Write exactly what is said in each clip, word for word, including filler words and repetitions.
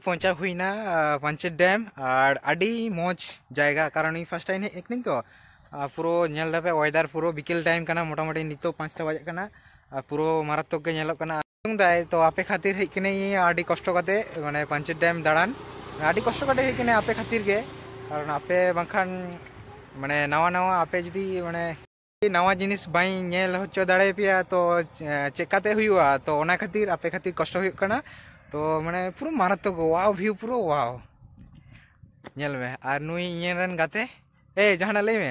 ᱯᱳᱣᱪᱷᱟᱣ ᱦᱩᱭᱱᱟ ᱯᱟᱧᱪᱮᱛ ᱰᱮᱢ᱾ ᱟᱨ ᱟᱹᱰᱤ ᱢᱚᱡᱽ ᱡᱟᱭᱜᱟ, ᱠᱟᱨᱚᱱ ᱤᱧ ᱯᱷᱟᱥᱴ ᱴᱟᱭᱤᱢ ᱦᱮᱡ ᱟᱠᱟᱱᱟᱹᱧ ᱛᱚ᱾ ᱟᱨ ᱯᱩᱨᱟᱹ ᱧᱮᱞ ᱫᱟᱯᱮ ᱚᱭᱮᱫᱟᱨ ᱯᱩᱨᱟᱹ ᱵᱤᱠᱮᱞ ᱴᱟᱭᱤᱢ ᱠᱟᱱᱟ, ᱢᱚᱴᱟᱢᱩᱴᱤ ᱱᱤᱛᱚᱜ ᱯᱟᱸᱪᱴᱟ ᱵᱟᱡᱟᱜ ᱠᱟᱱᱟ᱾ ᱟᱨ ᱯᱩᱨᱟᱹ ᱢᱟᱨᱟᱛᱛᱚᱠ ᱜᱮ ᱧᱮᱞᱚᱜ ᱠᱟᱱᱟ᱾ ᱥᱤᱛᱩᱝ ᱫᱟᱭ ᱛᱚ ᱟᱯᱮ ᱠᱷᱟᱹᱛᱤᱨ ᱦᱮᱡ ᱠᱟᱹᱱᱟᱹᱧ ᱟᱹᱰᱤ ᱠᱚᱥᱴᱚ ᱠᱟᱛᱮ, ᱢᱟᱱᱮ ᱯᱟᱧᱪᱮᱛ ᱰᱮᱢ ᱫᱟᱬᱟᱱ᱾ ᱟᱹᱰᱤ ᱠᱚᱥᱴᱚ ᱠᱟᱛᱮ ᱦᱮᱡ ᱠᱟᱹᱱᱟᱹᱧ ᱟᱯᱮ ᱠᱷᱟᱹᱛᱤᱨ ᱜᱮ, ᱠᱟᱨᱚᱱ ᱟᱯᱮ ᱵᱟᱝᱠᱷᱟᱱ ᱢᱟᱱᱮ ᱱᱟᱣᱟ ᱱᱟᱣᱟ ᱟᱯᱮ ᱡᱩᱫᱤ ᱢᱟᱱᱮ ᱱᱟᱣᱟ ᱡᱤᱱᱤᱥ ᱵᱟᱹᱧ ᱧᱮᱞ ᱦᱚᱪᱚ ᱫᱟᱲᱮᱭᱟᱯᱮᱭᱟ ᱛᱚ ᱪᱮᱫᱠᱟᱛᱮ ᱦᱩᱭᱩᱜᱼᱟ? ᱛᱚ ᱚᱱᱟ ᱠᱷᱟᱹᱛᱤᱨ ᱟᱯᱮ ᱠᱷᱟᱹᱛᱤᱨ ᱠᱚᱥᱴᱚ ᱦᱩᱭᱩᱜ ᱠᱟᱱᱟ᱾ ᱛᱚ ᱢᱟᱱᱮ ᱯᱩᱨᱟᱹ ᱢᱟᱨᱟᱛᱛᱚᱠ, ᱣᱟᱣ ᱵᱷᱤᱭᱩ ᱯᱩᱨᱟᱹ ᱣᱟᱣ᱾ ᱧᱮᱞ ᱢᱮ, ᱟᱨ ᱱᱩᱭ ᱤᱧ ᱨᱮᱱ ᱜᱟᱛᱮ, ᱮ ᱡᱟᱦᱟᱱᱟᱜ ᱞᱟᱹᱭ ᱢᱮ,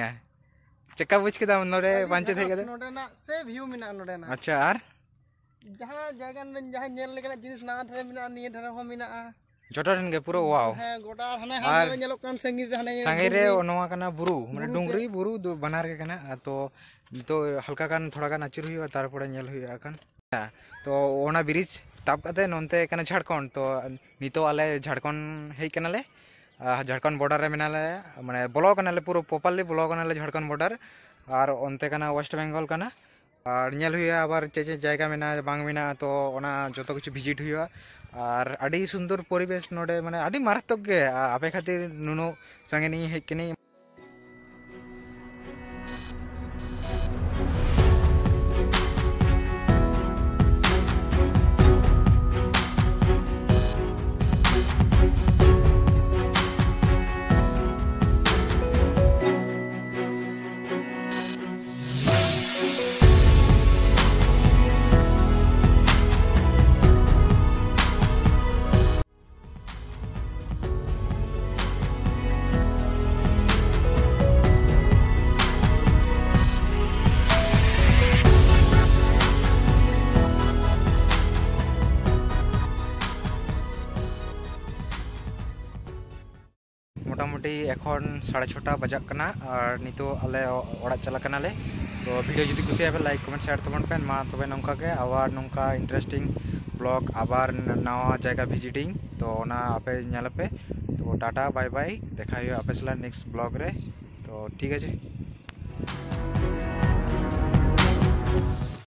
ᱪᱮᱫᱠᱟ ᱵᱩᱡᱽ ᱠᱮᱫᱟᱢ ᱱᱚᱰᱮ ᱟᱹᱰᱤ ᱯᱟᱧᱪᱮᱛ ᱦᱮᱡ ᱡᱷᱟᱠᱟᱥ ᱠᱟᱛᱮ? ᱱᱚᱰᱮᱱᱟᱜ ᱥᱮ ᱵᱷᱤᱭᱩ ᱢᱮᱱᱟᱜᱼᱟ ᱱᱚᱰᱮᱱᱟᱜ᱾ ᱟᱪᱪᱷᱟ, ᱟᱨ ᱡᱟᱦᱟᱸ ᱡᱟᱭᱜᱟ ᱱᱚᱰᱮ ᱡᱟᱦᱟᱸ ᱧᱮᱞ ᱞᱮᱠᱟᱱᱟᱜ ᱡᱤᱱᱤᱥ ᱱᱟᱣᱟ ᱫᱷᱟᱨᱮ ᱢᱮᱱᱟᱜᱼᱟ, ᱱᱤᱭᱟᱹ ᱫᱷᱟᱨᱮ ᱦᱚᱸ ᱢᱮᱱᱟᱜᱼᱟ᱾ ᱡᱚᱴᱟ ᱴᱷᱮᱱ ᱜᱮ ᱯᱩᱨᱟᱹ ᱣᱟᱣ᱾ ᱦᱮᱸ, ᱜᱚᱴᱟ ᱦᱟᱱᱮ ᱟᱨ ᱦᱟᱱᱮ ᱧᱮᱞᱚᱜ ᱠᱟᱱ ᱥᱟᱺᱜᱤᱧ ᱨᱮ, ᱦᱟᱱᱮ ᱥᱟᱺᱜᱤᱧ ᱨᱮ ᱰᱩᱝᱨᱤ᱾ ᱱᱚᱣᱟ ᱠᱟᱱᱟ ᱵᱩᱨᱩ, ᱢᱟᱱᱮ ᱵᱩᱨᱩ ᱰᱩᱝᱨᱤ ᱜᱮ᱾ ᱵᱩᱨᱩ ᱫᱚ ᱵᱟᱱᱟᱨ ᱜᱮ ᱠᱟᱱᱟ᱾ ᱟᱨ ᱛᱚ ᱱᱤᱛᱚᱜ ᱦᱟᱞᱠᱟ ᱜᱟᱱ ᱛᱷᱚᱲᱟ ᱜᱟᱱ ᱟᱹᱪᱩᱨ ᱦᱩᱭᱩᱜᱼᱟ, ᱛᱟᱨᱯᱚᱨᱮ ᱧᱮᱞ ᱦᱩᱭᱩᱜᱼᱟ ᱠᱷᱟᱱ᱾ ᱦᱮᱸ, ᱛᱚ ᱚᱱᱟ ᱵᱨᱤᱡᱽ ᱛᱟᱵ ᱠᱟᱛᱮ ᱱᱚᱱᱛᱮ ᱠᱟᱱᱟ ᱡᱷᱟᱲᱠᱷᱚᱸᱰ᱾ ᱛᱚ ᱱᱤᱛᱚᱜ ᱟᱞᱮ ᱡᱷᱟᱲᱠᱷᱚᱸᱰ ᱦᱮᱡ ᱠᱟᱱᱟᱞᱮ, ᱟᱨ ᱡᱷᱟᱲᱠᱷᱚᱸᱰ ᱵᱚᱰᱟᱨ ᱨᱮ ᱢᱮᱱᱟᱜ ᱞᱮᱭᱟ, ᱢᱟᱱᱮ ᱵᱚᱞᱚ ᱠᱟᱱᱟᱞᱮ, ᱯᱩᱨᱟᱹ ᱯᱨᱚᱯᱟᱨᱞᱤ ᱵᱚᱞᱚ ᱠᱟᱱᱟᱞᱮ ᱡᱷᱟᱲᱠᱷᱚᱸᱰ ᱵᱚᱰᱟᱨ᱾ ᱟᱨ ᱚᱱᱛᱮ ᱠᱟᱱᱟ ᱳᱭᱮᱥᱴ ᱵᱮᱝᱜᱚᱞ ᱠᱟᱱᱟ᱾ ᱟᱨ ᱧᱮᱞ ᱦᱩᱭᱩᱜᱼᱟ ᱟᱵᱟᱨ ᱪᱮᱫ ᱪᱮᱫ ᱡᱟᱭᱜᱟ ᱢᱮᱱᱟᱜᱼᱟ ᱵᱟᱝ ᱢᱮᱱᱟᱜᱼᱟ, ᱛᱚ ᱚᱱᱟ ᱡᱚᱛᱚ ᱠᱤᱪᱷᱩ ᱵᱷᱤᱡᱤᱴ ᱦᱩᱭᱩᱜᱼᱟ᱾ ᱟᱨ ᱟᱹᱰᱤ ᱥᱩᱱᱫᱚᱨ ᱯᱚᱨᱤᱵᱮᱥ ᱱᱚᱰᱮ, ᱢᱟᱱᱮ ᱟᱹᱰᱤ ᱢᱟᱨᱟᱛᱛᱚᱠ ᱜᱮ᱾ ᱟ-, ᱟᱯᱮ ᱠᱷᱟᱹᱛᱤᱨ ᱱᱩᱱᱟᱹᱜ ᱥᱟᱺᱜᱤᱧ ᱤᱧ ᱦᱮᱡ ᱠᱟᱹᱱᱟᱹᱧ᱾ ᱢᱚᱴᱟᱢᱩᱴᱤ ᱮᱠᱷᱚᱱ ᱥᱟᱲᱮ ᱪᱷᱚᱴᱟ ᱵᱟᱡᱟᱜ ᱠᱟᱱᱟ ᱟᱨ ᱱᱤᱛᱚᱜ ᱟᱞᱮ ᱚᱲᱟᱜ ᱪᱟᱞᱟᱜ ᱠᱟᱱᱟᱞᱮ᱾ ᱛᱚ ᱵᱷᱤᱰᱤᱭᱳ ᱡᱩᱫᱤ ᱠᱩᱥᱤᱭᱟᱜᱼᱟ ᱯᱮ, ᱞᱟᱭᱤᱠ, ᱠᱚᱢᱮᱱᱴ, ᱥᱮᱭᱟᱨ ᱛᱟᱵᱚᱱ ᱯᱮ᱾ ᱢᱟ ᱛᱚᱵᱮ ᱱᱚᱝᱠᱟ ᱜᱮ ᱟᱵᱟᱨ ᱱᱚᱝᱠᱟ ᱤᱱᱴᱟᱨᱮᱥᱴᱤᱝ ᱵᱞᱚᱜ, ᱟᱵᱟᱨ ᱱᱟᱣᱟ ᱡᱟᱭᱜᱟ ᱵᱷᱤᱡᱤᱴᱤᱝ, ᱛᱚ ᱚᱱᱟ ᱟᱯᱮ ᱧᱮᱞ ᱟᱯᱮ᱾ ᱛᱚ ᱴᱟᱴᱟ, ᱵᱟᱭ ᱵᱟᱭ, ᱫᱮᱠᱷᱟ ᱦᱩᱭᱩᱜᱼᱟ ᱟᱯᱮ ᱥᱟᱞᱟᱜ ᱱᱮᱠᱥᱴ ᱵᱞᱚᱜ ᱨᱮ᱾ ᱛᱚ ᱴᱷᱤᱠ ᱟᱪᱷᱮ᱾